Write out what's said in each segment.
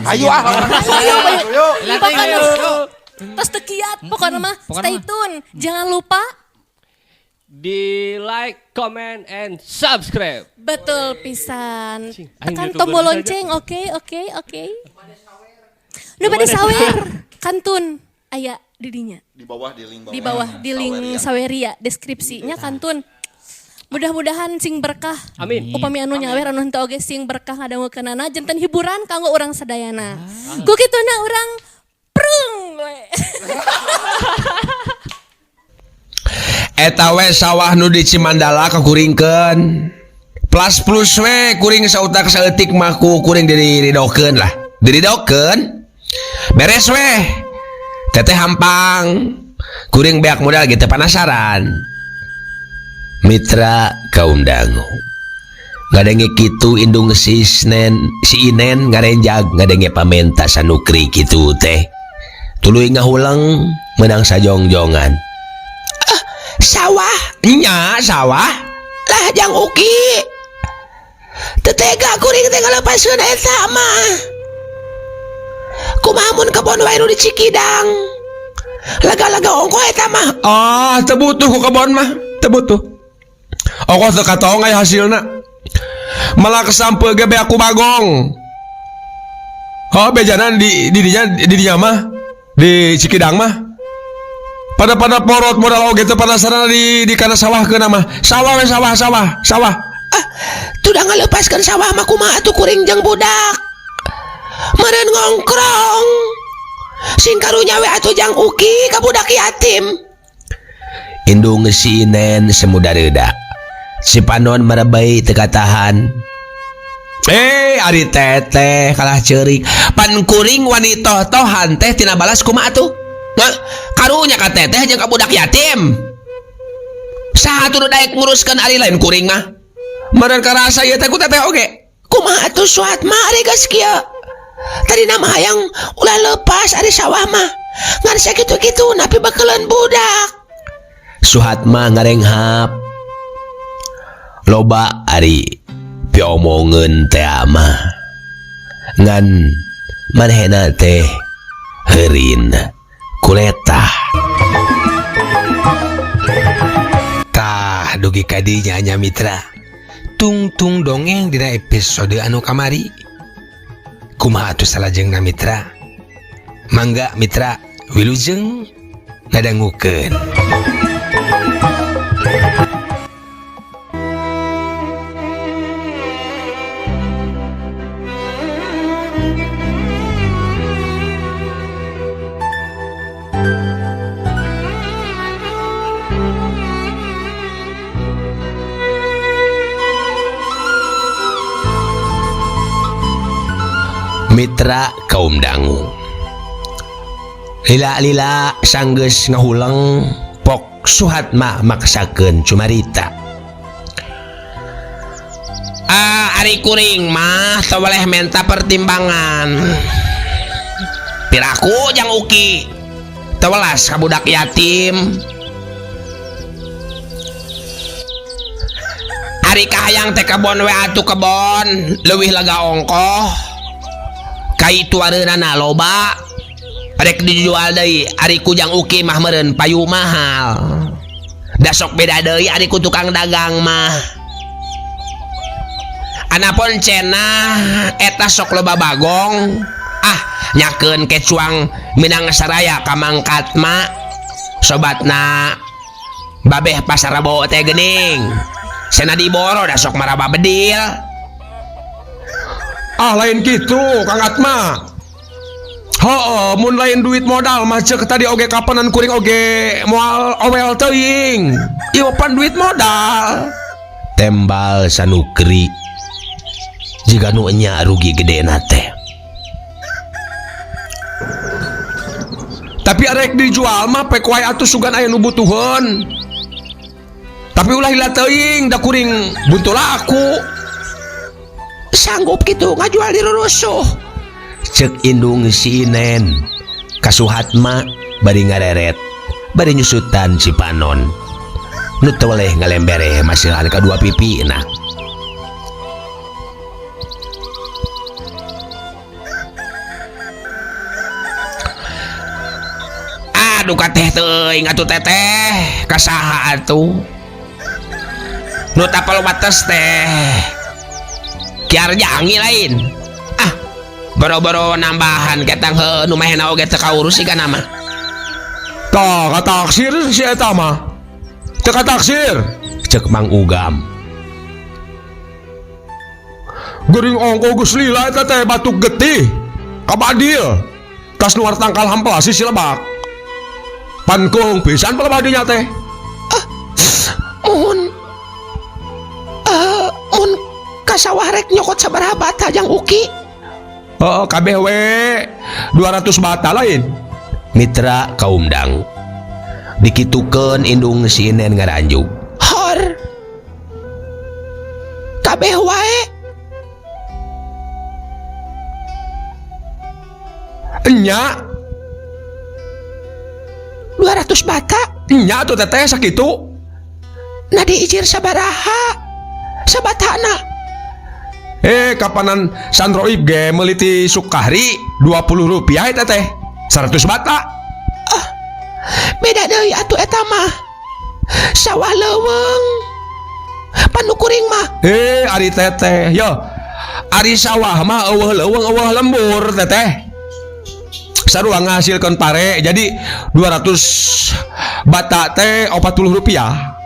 Ayo ah. Ayo, ayo. Ayo. Pokoknya tos teu kiat, pokoknya mah Pokoknya stay mah. tune. Jangan lupa Di like, comment, and subscribe. betul pisan. Cing, aing Tekan YouTuber tombol saja. lonceng, oke, oke, oke. Nu bade sawer, kantun aya di dinya. Di bawah di link bawah. Di bawah di link Saweria. Saweria deskripsinya kantun. Mudah-mudahan sing berkah. Amin. Upami anu nyawer anu henteu oge sing berkah ngadangukeunana janten hiburan kanggo urang sadayana. Ku kituna urang prung we. Eta we sawah nu di Cimandala kakuringkeun. Plus plus we kuring sautak saeutik mah ku kuring diridokeun lah. Diridokeun. Beres we. Teteh hampang. Kuring beak modal gitu penasaran. Mitra kaum dangu. Ngadenge kitu indung si Isnen, si Inen ngarenjag ngadenge pamenta sanukri kitu teh. Tuluy ngahuleng menang sajongjongan. Sawah nya sawah lah jang Uki tetega kuring teh ngalepaskeun eta mah kumaha mun kebon wae nu di Cikidang lega-lega ongko eta mah ah teu butuh ku kebon mah teu butuh ongko teu katoong aya hasilna malah kesampe ge beak ku bagong oh bejanan di dinya di dinya mah di Cikidang mah pada pada porot modal oge teu penasaran di kana sawah keuna mah sawah we sawah sawah sawah ah tuh ngalepaskeun sawah mah kumaha atuh kuring jeung budak meureun ngongkrong sing karunya we atuh jang Uki ka budak yatim indung si Inen semuda reuda si panon merebei teu katahan ari teteh kalah ceurik pan kuring wani toh-tohan teh tina balas kumaha atuh? Nah, karunya ka teteh jeung ka budak yatim. Saha atuh nu daek nguruskeun ari lain kuring mah? Meureun karasa ieu teh ku teteh oge. Kumaha atuh Suhatma ari geus kieu? Tadina mah hayang ulah lepas ari sawah mah. Ngan sakitu-kitu napi bakeuleun budak. Suhatma ngarenghap. Loba ari piomongeun teh mah. Ngan manehna teh heurin kuletah. Tah dugi ka dinya nya mitra. Tungtung dongeng dina episode anu kamari. Kumaha atuh salajengna mitra? Mangga mitra wilujeng ngadangukeun. Mitra kaum dangu. Lila-lila sanggeus ngahuleng pok Suhatma maksakeun cumarita. Ah, ari kuring mah teu boleh menta pertimbangan. Piraku jang Uki teu welas ka budak yatim. Ari kahayang teh kebon we atuh kebon leuwih lega ongkoh. Kai tuareunana loba rek dijual deui ari ku jang Uki mah meureun payu mahal. Da sok beda deui ari ku tukang dagang mah. Anapun cenah eta sok loba bagong. Ah nyakeun kecuang minang saraya ka Mang Katma sobatna babeh pasar Rebo teh geuning. Cenah diboro da sok maraba bedil. Ah lain gitu Kang Atma. Heuh, mun lain duit modal mah ceuk tadi oge kapanan kuring oge moal owel teuing. Ieu pan duit modal. Tembal sanukri. Jiga nu enya rugi gedena teh. Tapi arek dijual mah pek wae atuh sugan aya nu butuheun. Tapi ulah lila teuing da kuring buntu laku. Sanggup gitu ngajual di rusuh. Cek indung si Inen ka Suhatma bari ngareret bari nyusutan si panon nu teu weleh ngalembere masihan kadua pipina. Duka teh teuing atuh teteh ka saha atuh nu tapal wates teh Kiar Jangi lain ah boro-boro nambahan ketang heuh nu mahena oge teu kaurus siga nama Tah kataksir si eta mah teu kataksir cek Mang Ugam geuring ongko geus lila eta teh batuk getih kabadil tas nuar tangkal hampelasi si lebak pankung pisan pelebadinya teh ah, mun mun ka sawah rek nyokot sabaraha bata jang Uki heeh kabeh we 200 bata lain mitra kaum dang dikitukeun indung si Inen ngaranjuk hor kabeh wae enya 200 bata nya atuh teteh sakitu na diijir sabaraha sabatana kapanan Sandroib ge meuli ti Sukahri 20 rupiah eta teh 100 bata ah beda deui atuh eta mah sawah leuweung panu kuring mah ari teteh yo ari sawah mah eueuh leuweung eueuh lembur teteh sarua ngahasilkeun pare jadi 200 bata teh 40 rupiah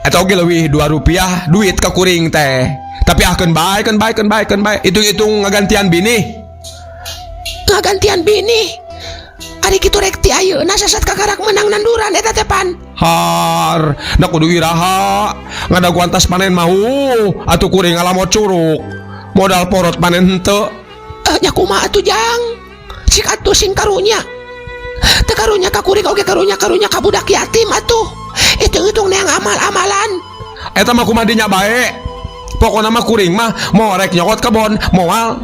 eta oge leuwih 2 rupiah duit ka kuring teh tapi ah keun bae keun bae keun bae keun bae hitung-hitung ngagantian bini ngagantian bini ari kitu rek ti ayeuna sasat kakarak menang nanduran eta teh pan har na kudu iraha ngadaguan tas panen mau atuh kuring ngalamot curug modal porot panen henteu nya kumaha atuh jang cik atuh sing karunya teu karunya ka kuring oge karunya karunya ka budak yatim atuh hitung-hitung neang amal-amalan eta mah kumaha dinya bae pokona mah kuring mah moal rek nyokot kebon moal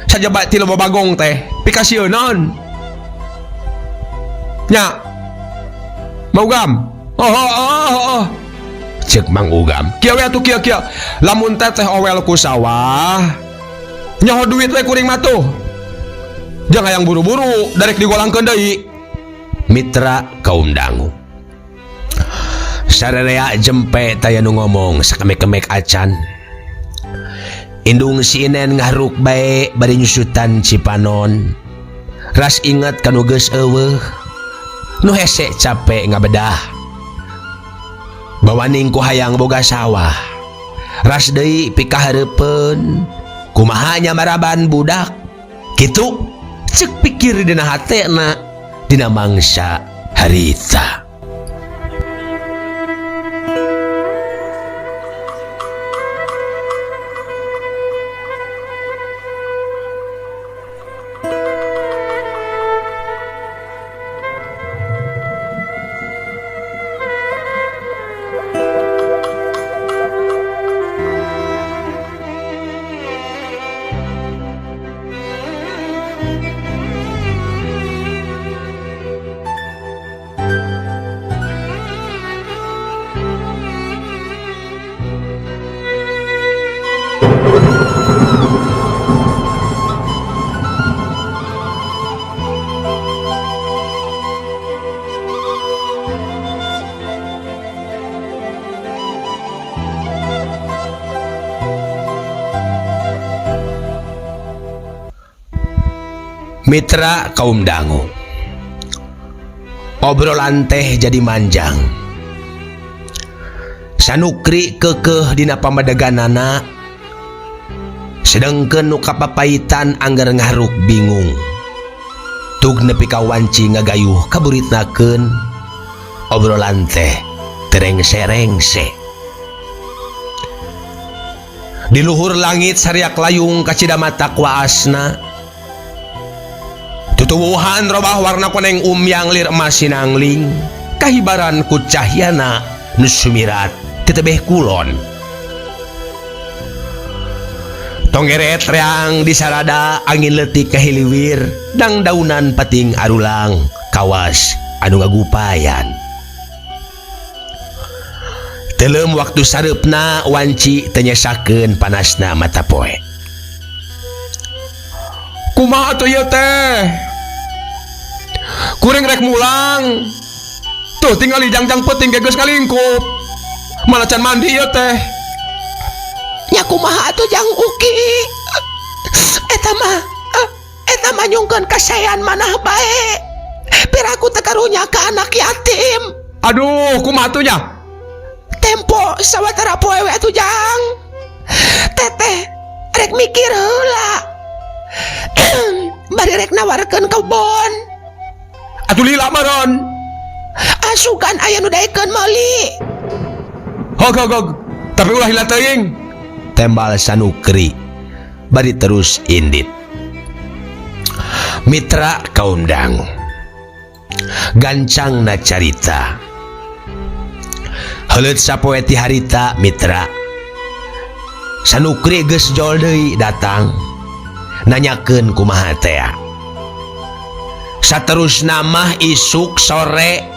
sajaba ti loba bagong teh pikasieunan nya Mang Ugam oh oh oh oh cek Mang Ugam kieu we atuh kieu kieu lamun teteh owel ku sawah nyaho duit we kuring mah tuh jangan yang buru-buru darek digolangkeun deui mitra kaum dangu sararea jempe taya nu ngomong sakemek-kemek acan indung si Inen ngahruk bae bari nyusutan cipanon ras inget kanu geus eueuh nu hese capek ngabedah bawaning ku hayang boga sawah ras deui pikahareupeun kumaha nya maraban budak kitu cek pikir dina hatena dina mangsa harita. Mitra kaum dangu obrolan teh jadi manjang Sanukri kekeh dina pamadeganana sedengkeun nu kapapaitan angger ngahruk bingung tug nepi ka wanci ngagayuh kaburitnakeun obrolan teh terengse-rengse di luhur langit sariak layung kacida mata kuasna tutuwuhan robah warna koneng umyang lir emas sinangling kahibaran ku cahyana nu sumirat tetebeh kulon tonggeret reang disarada angin leutik kahiliwir dang daunan pating arulang kawas anu ngagupayan teuleum waktu sareupna wanci teu nyesakeun panasna mata poe kumaha atuh ieu teh kuring rek mulang Tuh tingali jangjang peuting ge geus ngalingkup. Mana can mandi ieu teh. Nya kumaha atuh Jang Uki? Eta mah eta mah nyungkeun kasaean manah bae. Piraku teh karunya ka anak yatim. Aduh, kumaha atuh nya? Tempo sawatara poe we atuh Jang. Teteh rek mikir heula. Bari rek nawarkeun kebon. Atuh lila meureun. Asukan aya nu daekeun meuli. Hog hog hog. Tapi ulah lila teuing. Tembal Sanukri bari terus indit. Mitra kaundang. Gancangna carita. Heuleut sapoe ti harita mitra. Sanukri geus jol deui datang nanyakeun kumaha tea. Saterusna mah isuk sore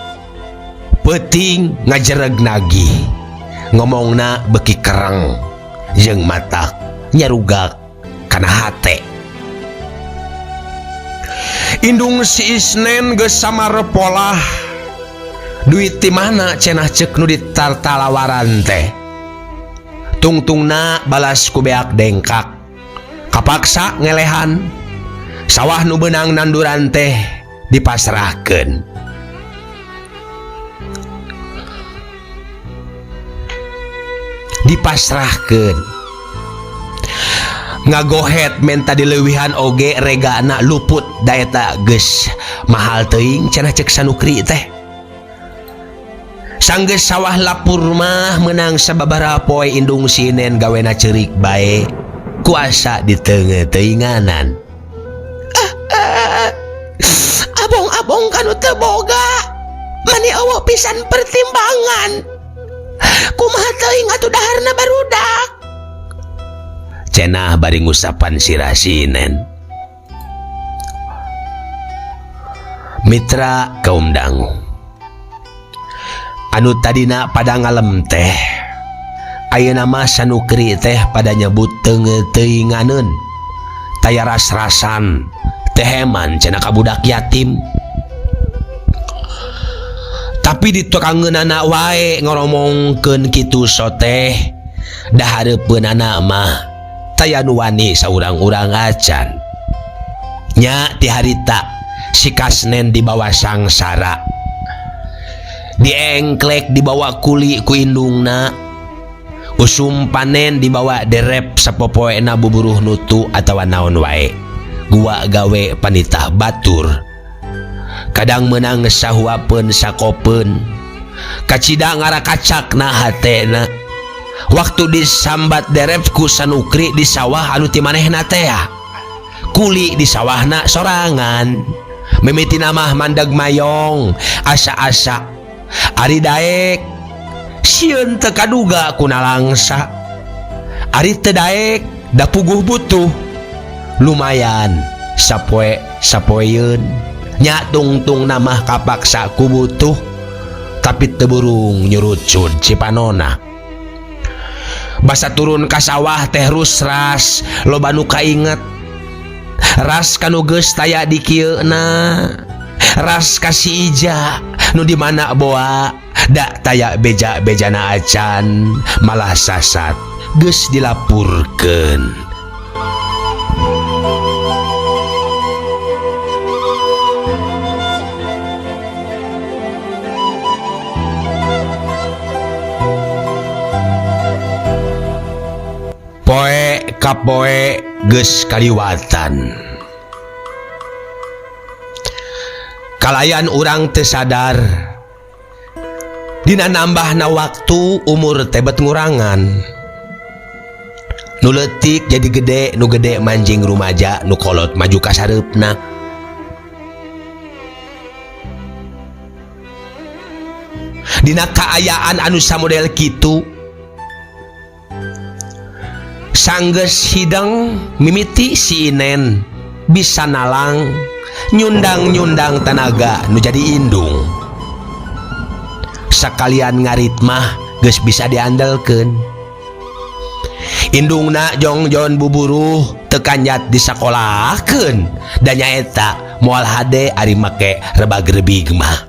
peuting ngajereg nagih. Ngomongna beuki kereng jeung matak nyarugak kana hate. Indung si Isnen geus samarpolah. Duit ti mana cenah ceuk nu ditartalawaran teh. Tungtungna balas ku beak dengkak. Kapaksa ngelehan. Sawah nu beunang nanduran teh dipasrahkeun. Dipasrahkeun. Ngagohet menta dileuwihan oge regana luput da eta geus mahal teuing cenah ceuk Sanukri teh. Sanggeus sawah lapur mah meunang sababaraha poe indung sinen gawena ceurik bae kuasa diteungeut-teuinganan. Abong-abong kanu teu boga mani eueuh pisan pertimbangan. Kumaha teuing atuh daharna barudak. Cenah bari ngusapan sirah sinen. Mitra kaum dangu. Anu tadina pada ngalem teh ayeuna mah Sanukri teh pada nyebut teungeut-teuinganeun. Taya ras-rasan teheman cenah ka budak yatim. Tapi ditukangeunana wae ngoromongkeun kitu soteh dahareupeunana mah taya nu wani saurang-urang acan. Nya ti harita si Kasnen dibawa sangsara. Diengklek dibawa kuli ku indungna. Usum panen dibawa derep sapopoena buburuh nutu atawa naon wae. Gua gawe panitah batur. Kadang menang sahuapeun sakopeun. Kacida ngarakacakna hatena. Waktu disambat derep ku Sanukri di sawah anu ti manehna tea. Kuli di sawahna sorangan. Mimitina mah mandag mayong, asa-asa. Ari daek sieun teu kaduga kuna langsa. Ari teu daek da puguh butuh. Lumayan sapoe sapoeun. Nya tungtung mah kapaksa ku butuh. Tapi teu burung nyurucud cipanona. Basa turun ka sawah teh rusras loba nu kainget. Ras kanu geus taya di kieuna. Ras ka si Ija nu di mana boa da taya beja-bejana acan malah sasat geus dilapurkeun. Poe kapoe geus kaliwatan. Kalayan urang teu sadar dina nambahna waktu umur teh bet ngurangan. Nu leutik jadi gede, nu gede manjing rumaja, nu kolot maju ka sareupna. Dina kaayaan anu samodel kitu sanggeus hidang mimiti si Inen bisa nalang nyundang-nyundang tanaga nu jadi indung. Sakalian ngarit mah geus bisa diandelkeun. Indungna jongjon buburuh teu kanjat disakolahkeun da nyaeta moal hade ari make rebag-rebig mah.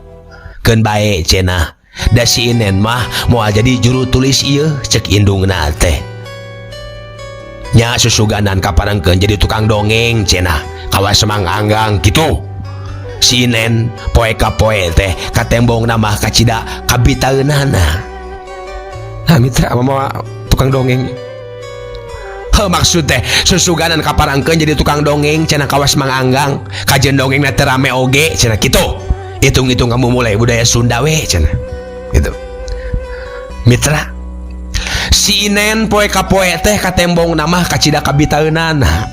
Keun bae cenah. Da si Inen mah moal jadi juru tulis ieu cek indungna teh. Nya susuganan kaparengkeun jadi tukang dongeng cenah kawas Mang Anggang kitu. Si Inen poe ka poe teh katembongna mah kacida kabitaeunana. Nah mitra mah tukang dongeng. Heuh maksud teh susuganan kaparengkeun jadi tukang dongeng cenah kawas Mang Anggang. Kajen dongengna teh rame oge cenah kitu. Hitung-hitung kamu mulai budaya Sunda we cenah. Gitu. Mitra si Inen poe ka poe teh katembongna mah kacida kabitaeunana.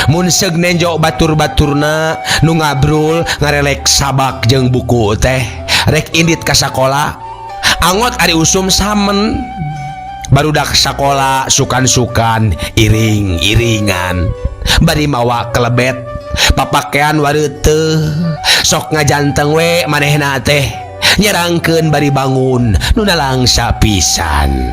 Mun seug nenjo batur-baturna nu ngabrul ngarelek sabak jeung buku teh rek indit ka sakola angot ari usum samen barudak sakola sukan-sukan iring-iringan bari mawa kelebet papakean wareuteuh sok ngajanteng we manehna teh nyerangkeun bari bangun nu nalangsa pisan.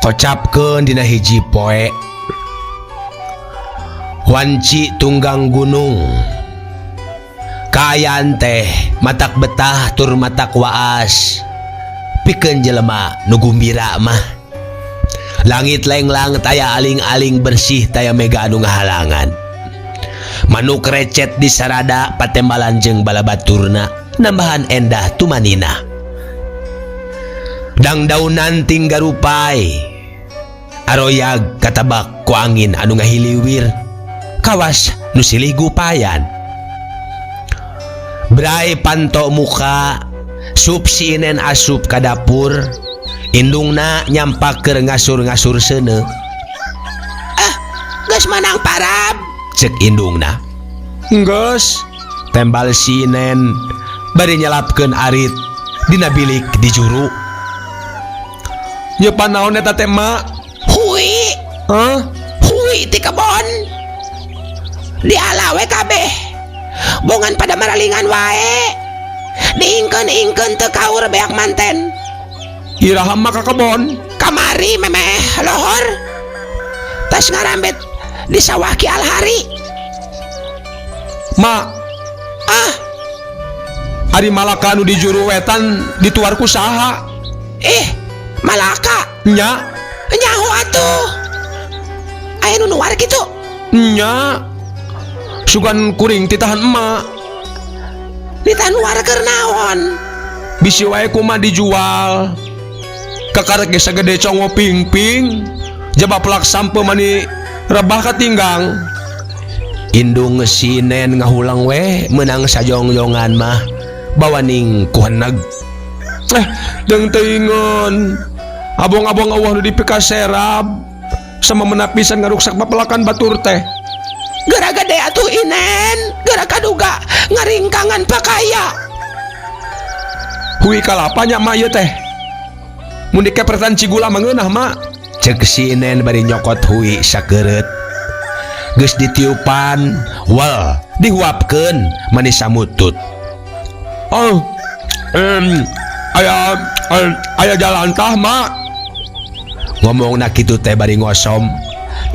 Kocapkeun dina hiji poe wanci tunggang gunung kaayaan teh matak betah tur matak waas pikeun jelema nu gumbira mah langit lenglang taya aling-aling bersih taya mega anu ngahalangan manuk recet di sarada patembalan jeung balabaturna nambahan endah tumanina dangdaunan tinggarupai aroyag katabak ku angin anu ngahiliwir kawas nu silih gupayan brai panto muka sup si Inen asup ka dapur indungna nyampak keur ngasur-ngasur seuneu. Ah, geus manang parab cek indungna. Geus tembal si Inen bari nyelapkeun arit dina bilik di juru. Nyepan naon eta teh mak? Hui. Hah? Hui ti kebon. Diala we kabeh. Bongan pada maralingan wae. Diingkeun-ingkeun teu kaur beak manten. Iraha mah ka kebon? Kamari memeh lohor. Tas ngarambet di sawah Ki Alhari. Mak. Ah. Ari malaka anu di juru wetan dituar ku saha? Malaka? Nya. Nyaho atuh. Aya nu nuar kitu? Nya. Sugan kuring titahan emak. Ditahan nuar keur naon? Bisi wae kumaha dijual. Kakarek ge sagede congo ping-ping. Jaba pelak sampe mani rebah katinggang. Indung si Inen ngahulang we meunang sajongjongan mah bawaning ku heneg. Deung teuingeun. Abong-abong eueuh nu dipikaserab sama menapisan ngaruksak papelakan batur teh. Geura gede atuh Inen, geura kaduga ngaringkangan pakaya. Hui kalapa nya mak ieu teh. Mun dikepretan cigula mah ngeunah mak. Cek si Inen bari nyokot hui sakeureut. Geus ditiupan, wel dihuapkeun manis samutut. Oh, aya jalantah mak. Ngomongna kitu teh bari ngosom.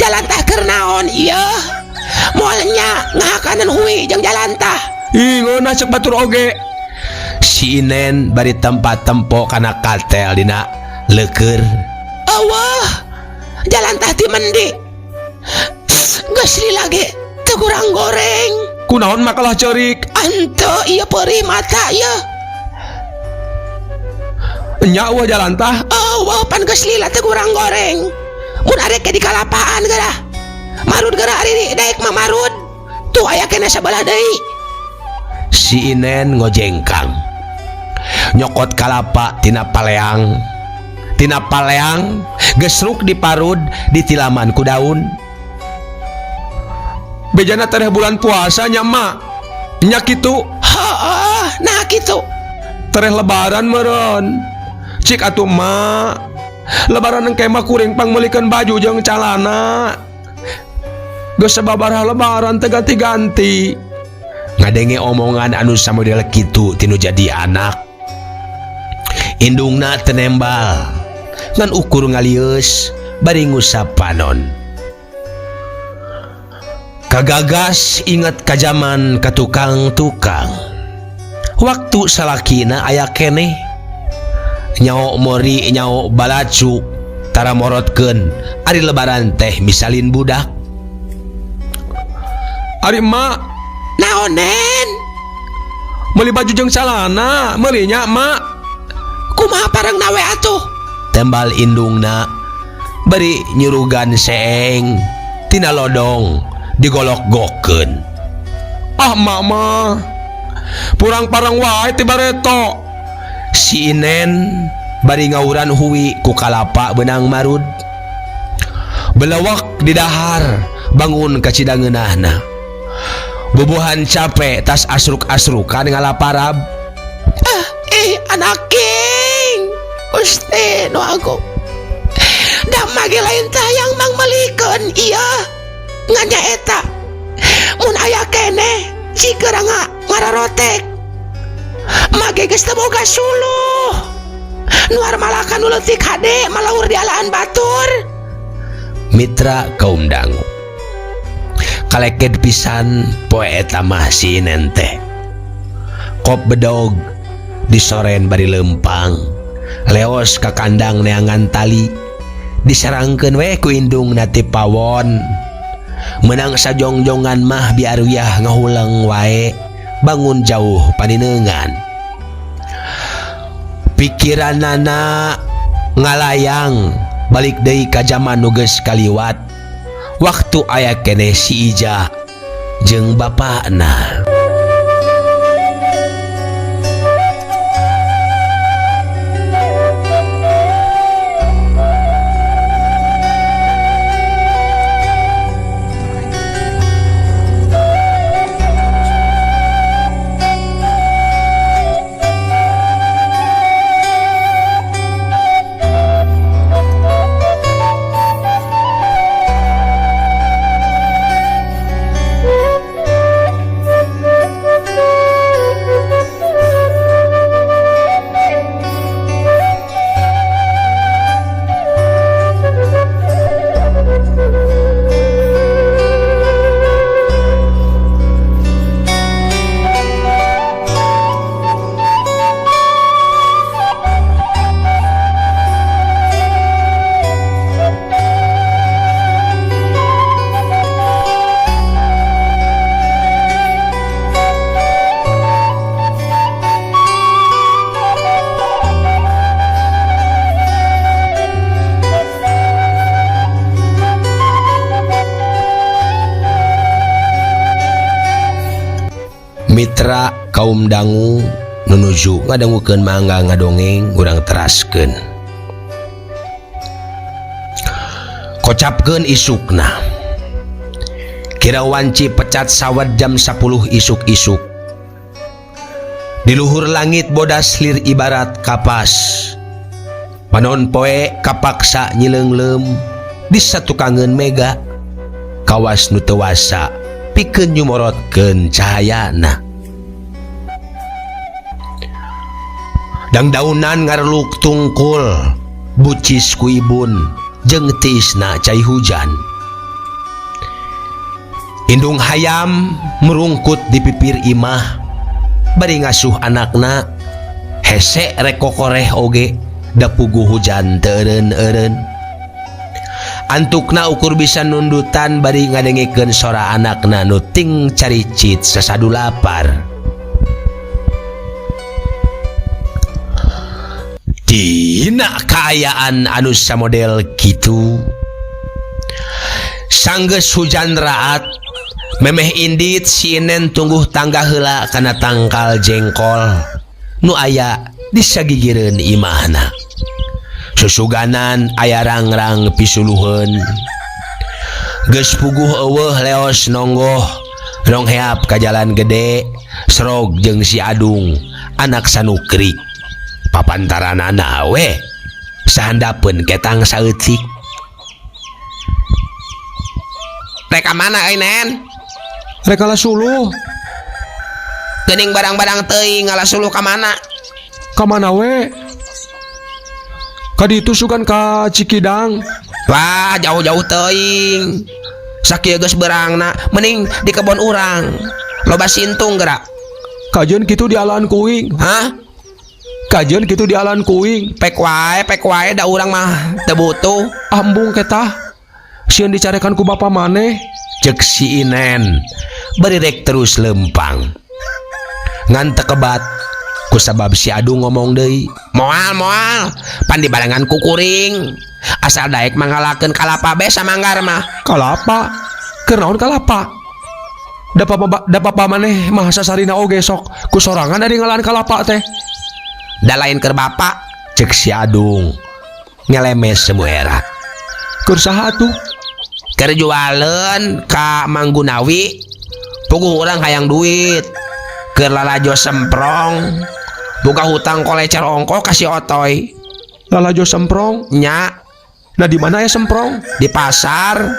Jalantah keur naon ieu? Moal nya ngahakanan hui jeung jalantah. Ih, ngeunah cek batur oge. Si Inen bari tempat tempo kana katel dina leukeur. Eueuh, jalantah ti mendi. Geus lila ge teu kurang goreng. Kunaon makalah ceurik? Henteu ieu peurih mata ieu. Nya eueuh jalantah. Eueuh pan geus lila teu kurang goreng. Mun arek ge di kalapaan geura. Marud geura ari daek mah marud. Tuh aya keneh sabelah deui. Si Inen ngojengkang. Nyokot kalapa tina paleang. Tina paleang gesruk diparud ditilaman ku daun. Bejana tereh bulan puasa nya mak. Nya kitu. Heeh, nah kitu. Tereh lebaran meureun. Cik atuh mak. Lebaran engke mah kuring pangmeulikeun baju jeung calana. Geus sababaraha lebaran teu ganti-ganti. Ngadenge omongan anu samodel kitu tinu jadi anak. Indungna teu nembal ngan ukur ngalieus bari ngusap panon. Kagagas inget ka jaman ka tukang-tukang. Waktu salakina aya keneh. Nyao mori nyao balacu tara morotkeun ari lebaran teh misalin budak. Ari emak naon nen? Meuli baju jeung calana, meuli nya emak. Kumaha parengna we atuh? Tembal indungna bari nyurugan seeng tina lodong digolok-gokkeun. Ah emak mah purang-parang wae ti bareto. Si Inen bari ngawuran hui ku kalapa benang marud. Belewek di dahar bangun ka cidangeunahna. Bubuhan cape tas asruk-asrukan ngalaparab. Ah, anak king. Gusti nu agung. Da mage lain teh hayang mangmelikeun ieu. Ngan nya eta. Mun aya keneh cikeurang ngararotek. Mage geus teu boga suluh. Nuar malakan nu leutik hade malaur di alaan batur. Mitra kaum dangu. Kaleked pisan poe eta mah si Inen teh. Kop bedog disoren bari lempang. Leos ka kandang neangan tali. Disarangkeun we ku indungna ti pawon. Menang sajongjongan mah biaruyah ngahuleng wae. Bangun jauh paninengan. Pikiranana ngalayang balik deui ka jaman nu geus kaliwat. Waktu aya keneh si Ija jeung bapakna. Mitra kaum dangu nunuju ngadangukeun mangga ngadongeng urang teraskeun. Kocapkeun isukna. Kira wanci pecat sawat jam 10 isuk-isuk. Di luhur langit bodas lir ibarat kapas. Panon poe kapaksa nyileungleum di satukangeun mega. Kawas nu teu wasa pikeun nyumorotkeun cahayana. Dangdaunan ngareluk tungkul, bucis ku ibun, jeung tiisna cai hujan. Indung hayam merungkut di pipir imah, bari ngasuh anakna, hese rek kokoreh oge, da puguh hujan teu eureun-eureun. Antukna ukur bisa nundutan bari ngadengekeun sora anakna nu ting caricit sasadu lapar. Dina kaayaan anu samodel kitu. Sanggeus hujan raat memeh indit si Inen tungguh tangga heula kana tangkal jengkol nu aya di sagigireun imahna. Susuganan aya rangrang pisuluheun. Geus puguh eueuh leos nonggoh rongheap ka jalan gede serog jeung si Adung anak Sanukri. Papantaranana we sahandapeun ketang saeutik. Rek ka mana euy Nen? Rek ngala suluh. Geuning barang-barang teuing ngala suluh ka mana? Ka mana we? Ka ditu sugan ka Cikidang. Wah, jauh-jauh teuing. Sakieu geus beurangna, mending di kebon urang. Loba sintung geura. Kajeun kitu dialaan kuing. Hah? Kajeun kitu dialaan kuing. Pek wae da urang mah teu butuh. Ambung ketah. Sieun dicarekan ku bapa maneh. Cek si Inen bari rek terus lempang. Ngan teu kebat kusabab si Adung ngomong deui. Moal moal, pan dibarengan ku kuring. Asal daek mangalakeun kalapa be samanggar mah. Kalapa? Keur naon kalapa? Da papa maneh mah sasarina oge sok ku sorangan ari ngalaan kalapa teh. Da lain keur bapa, cek si Adung ngelemes semuera. Keur saha atuh? Keur jualeun ka Mang Gunawi. Puguh urang hayang duit. Keur lalajo semprong. Buka hutang kolecer ongko ka si Otoy. Lalajo semprong? Nya. Nah di mana ya semprong? Di pasar.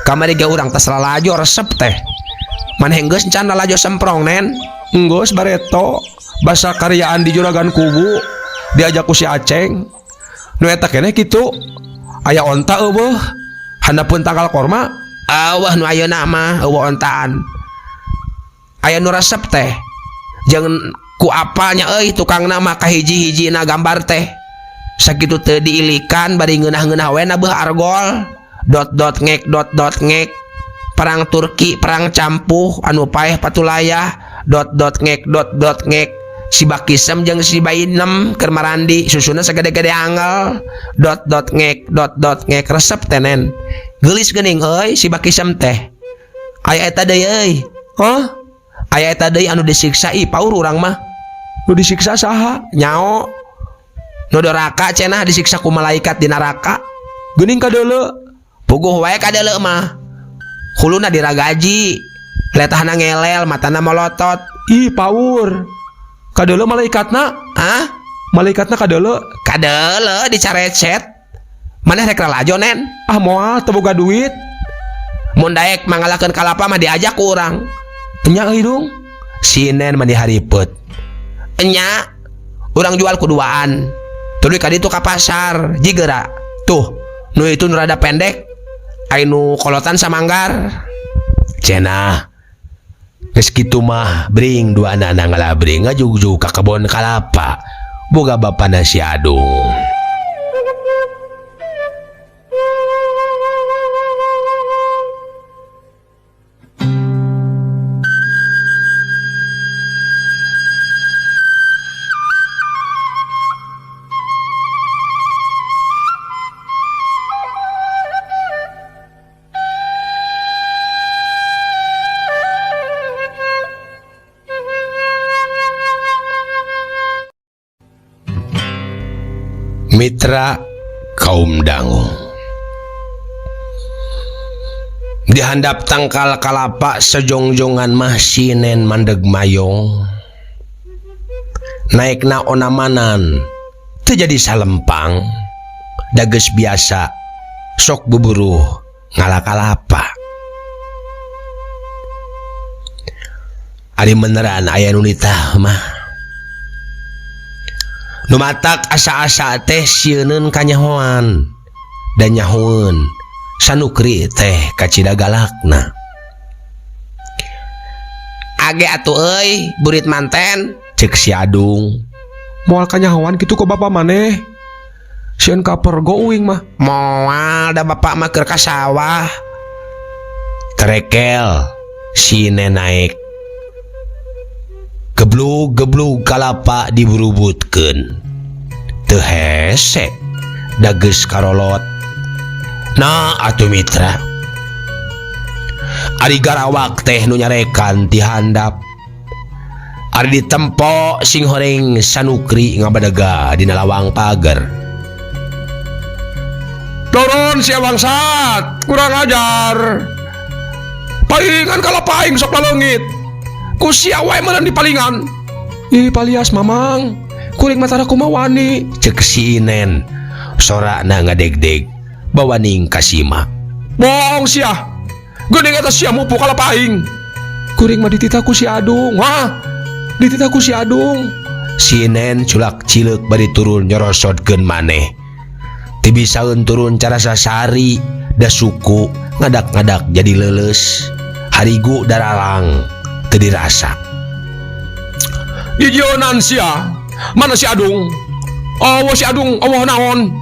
Kamari ge urang tes lalajo resep teh. Maneh geus encan lalajo semprong Nen? Enggeus bareto. Basa karyaan di juragan kubu diajak ku si Aceng. Nu eta keneh kitu. Aya onta eueuh. Handapeun tangkal korma? Eueuh nu ayeuna mah eueuh ontaan. Aya nu resep teh. Jeung ku apalnya euy tukangna mah kahiji-hijina gambar teh. Sakitu teu diilikan bari ngeunah-ngeunah we na beuh argol. Dot dot ngek dot dot ngek. Perang Turki, perang campuh anu paeh patulayah. Dot dot ngek dot dot ngek. Si Bakisem jeung si Bainem keur marandi susuna sagede-gede angel. Dot dot ngek dot dot ngek resep teh Nen. Geulis geuning euy si Bakisem teh. Aya eta deui euy. Hah? Aya eta deui anu disiksa ih paur urang mah. Nu disiksa saha? Nyao. Nu doraka cenah disiksa ku malaikat di neraka. Geuning kadeuleu. Puguh wae kadeuleu mah. Huluna diragaji. Letahna ngelel, matana molotot. Ih paur. Kadeuleu malaikatna? Hah? Malaikatna kadeuleu? Kadeuleu dicarecet. Maneh rek lalajo Nen? Ah moal teu boga duit. Mun daek mangalakeun kalapa mah diajak ku urang. Enya euy dung. Si Nen mah diharipet. Enya urang jual kuduaan. Tuluy ka ditu ka pasar, jigera. Tuh, nu itu nu rada pendek. Ai nu kolotan samanggar. Cenah. Geus kitu mah bring dua anak ngalabring ngajugjug ka kebon kalapa. Boga bapana si Adung. Mitra kaum dangu. Dihandap tangkal kalapa sejongjongan mah sinen mandeg mayong. Naikna onamanan teu jadi salempang. Dages biasa sok buburuh ngalakalapa. Ari beneran aya nu nitah mah. Nu matak asa-asa teh sieuneun kanyahoan dan nyahoeun Sanukri teh kacida galakna. Age atuh euy burit manten cek si Adung. Moal kanyahoan kitu ku bapa maneh. Sieun kapergo uing mah. Moal da bapak mah keur ka sawah. Trekel si naik. Geblug-geblug kalapa diburubutkeun. Teu hese da geus karolot. Nah atuh mitra. Ari garawak teh nu nyarekan ti handap. Ari ditempo sing horeng Sanukri ngabadega dina lawang pager. Turun sia bangsat, kurang ajar. Palingan kalapa aing sok laleungit. Ku sia wae meureun dipalingan. Ih palias mamang, kuring mah tara kumaha wani. Cek si Inen, sorakna ngadegdeg bawaning kasima. Bohong sia. Geuning eta sia mupu kalapa aing. Kuring mah dititah ku si Adung. Hah? Dititah ku si Adung. Si Inen culak cileuk bari turun nyorosotkeun maneh. Tibisaeun turun carasa sari da suku ngadak-ngadak jadi leuleus. Harigu daralang teu dirasa. Dijieunnan sia. Mana si Adung? Oh, si Adung, oh naon?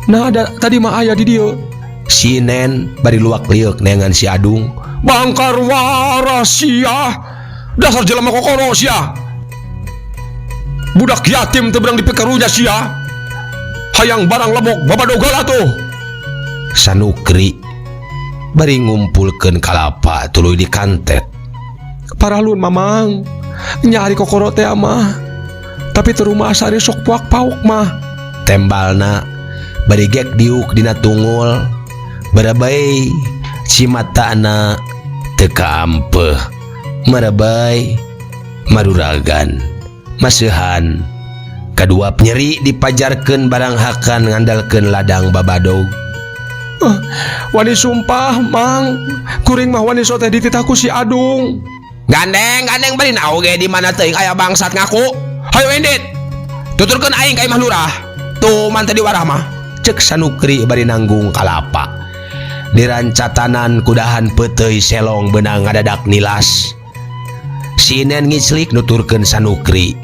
Nah, ada, tadi mah aya di dieu. Si Inen bari luak lieuk neangan si Adung. Bangkar waras sia. Dasar jelema kokoro sia. Budak yatim teu beurang dipikarunya sia. Hayang barang lebok babadogal atuh. Sanukri bari ngumpulkeun kalapa tuluy dikantet. Paralun mamang, nyari kokoro teh mah. Tapi teu rumah asari sok puak-pauk mah. Tembalna bari gek diuk dina tungul. Barabai cimatana teu kaampeuh. Marabai maruragan maseuhan. Kadua nyeri dipajarkeun barang hakan ngandalkeun ladang babadog. Wani sumpah mang, kuring mah wani sok teh dititah ku si Adung. Gandeng, gandeng bari naoge di mana teuing aya bangsat ngaku. Hayo indit. Tuturkeun aing ka imah lurah. Tuh man teh diwarah mah. Cek Sanukri bari nanggung kalapa. Dirancatanan kudahan peuteuy selong beunang ngadadak nilas. Si Inen ngiclik nuturkeun Sanukri.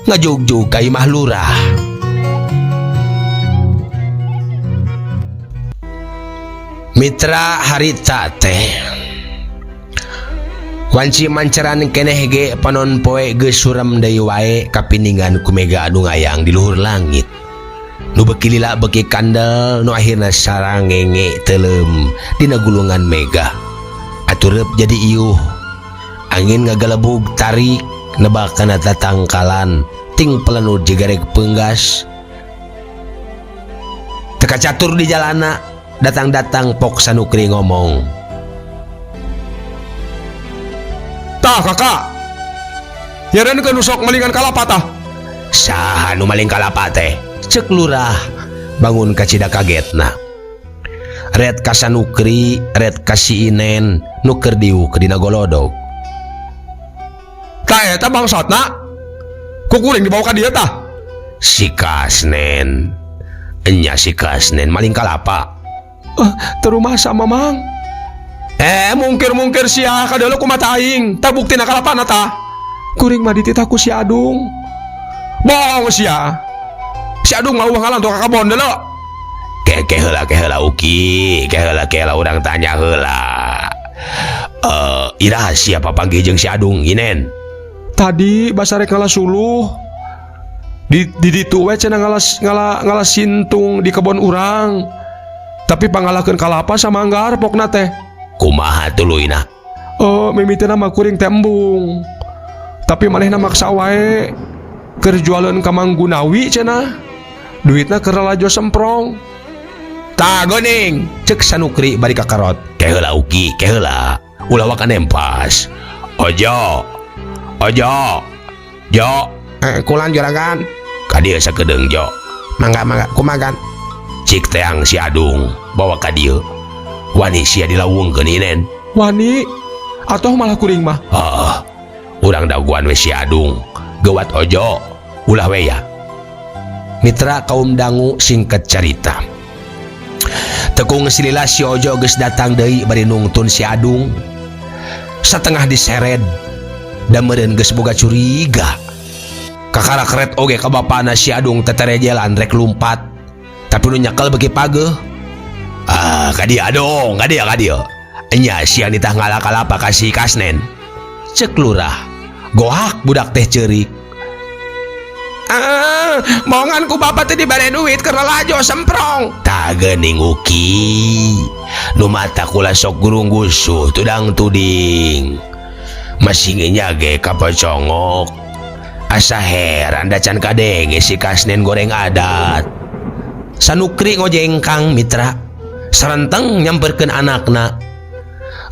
Ngajugjug ka imah lurah. Mitra harita teh wanci manceran keneh ge panon poe geus surem deui wae kapiningan ku mega anu ngayang di luhur langit. Nu beuki lila beuki kandel nu akhirna sarangenge teuleum dina gulungan mega. Atureup jadi iuh. Angin ngagalebug tarik nebak kana tatangkalan ting pelenud jigareg peunggas. Teka catur di jalana datang-datang pok Sanukri ngomong. Tah kakak, nyereun ke nu sok malingan kalapa tah? Saha nu maling kalapa teh? Cek lurah bangun kacida kagetna. Red ka Sanukri, red ka si Inen nu keur diuk dina golodog. Tah eta bangsatna, ku kuring dibawa ka dieu tah? Si Kasnen, enya si Kasnen maling kalapa. Terumah sama mang. Mungkir-mungkir sia kadeuleu ku mata aing. Tah buktina kalapana tah? Kuring mah dititah ku si Adung. Bohong sia. Si Adung mah uang ngalan ka kabon deuleu. Ke heula, ke heula uki, ke heula, ke heula urang tanya heula. Iraha sia papanggih jeung si Adung Inen? Tadi basarek ngala suluh. Di ditu we cenah ngala sintung di kebon urang. Tapi pangalakeun kalapa sama anggar pokna teh. Kumaha tuluyna? Mimitina mah kuring tembung. Tapi manehna maksa wae keur jualeun ka Mang Gunawi cenah. Duitna keur lalajo semprong. Tah geuning, cek Sanukri bari kakarot. Ke heula uki, ke heula. Ulah waka nempas. Ojo. Ojo. Jo. Kulan juragan. Ka dieu sakedeung jo. Mangga mangga kumagan. Cik teang si Adung bawa ka dieu. Wani sia dilawungkeun Inen. Wani atuh malah kuring mah. Heeh. Urang daguan we si Adung. Geuwat ojo. Ulah we ya. Mitra kaum dangu singkat carita. Tekung silila si Ojo geus datang deui bari nungtun si Adung. Satengah diseret da meureun geus boga curiga. Kakara keret oge ka bapana si Adung teterejelan rek lumpat. Tapi nu nyekel beuki pageuh. Ah, ka dieu Adung, ka dieu, ka dieu. Enya sia nitah ngala kalapa ka si Kasnen. Cek lurah. Gohak budak teh ceurik. Mongan ku bapak teh dibere duit keur lalajo semprong. Tah geuning uki. Nu matak ulah sok gurunggusuh tudang tuding. Masih ge kapocongok. Asa heran da can kadenge si Kasnen goreng adat. Sanukri ngojengkang mitra. Sarenteng nyamperkeun anakna.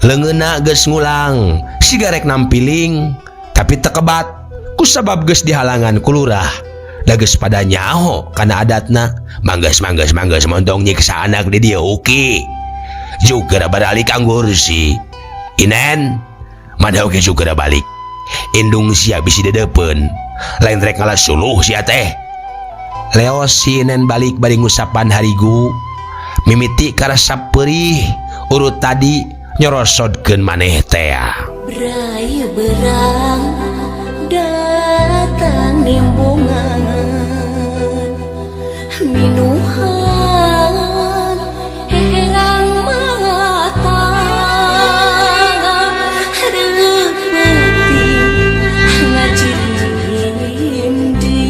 Leungeunna geus ngulang, siga rek nampiling, tapi teu kebat kusabab geus dihalangan ku lurah. Da geus pada nyaho kana adatna. Manggeus manggeus manggeus montong nyiksa anak di dieu Uki. Juga baralik anggursi. Inen, maneh oge juga balik. Indung sia bisi dedeupeun. Lain rek ngalah suluh sia teh. Leos si Inen balik bari ngusapan harigu. Mimiti karasa perih urut tadi nyorosodkeun maneh tea. Bray berang datang nimbungan minuhan herang mata reupeting ngajirindi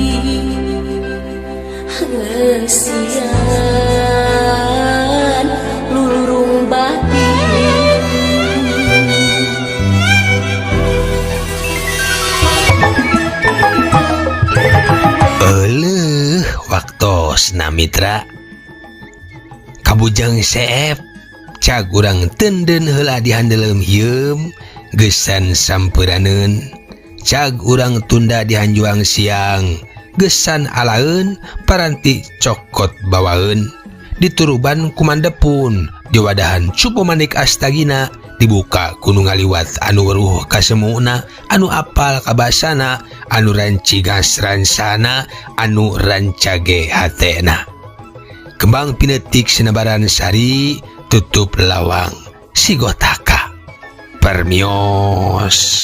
ngeusian lulurung batin. Euleuh waktosna mitra. Kabujang seep cag urang tenden heula di handeuleum hieum geusan sampeunaneun. Cag urang tunda di hanjuang siang geusan alaeun paranti cokot bawaeun. Dituruban ku mandepun diwadahan cupu manik astagina dibuka ku nu ngaliwat anu weruh kasemuna anu apal kabasana anu rancigas ransana anu rancage hatena. Kembang pinetik sinebaran sari tutup lawang sigotaka. Permios.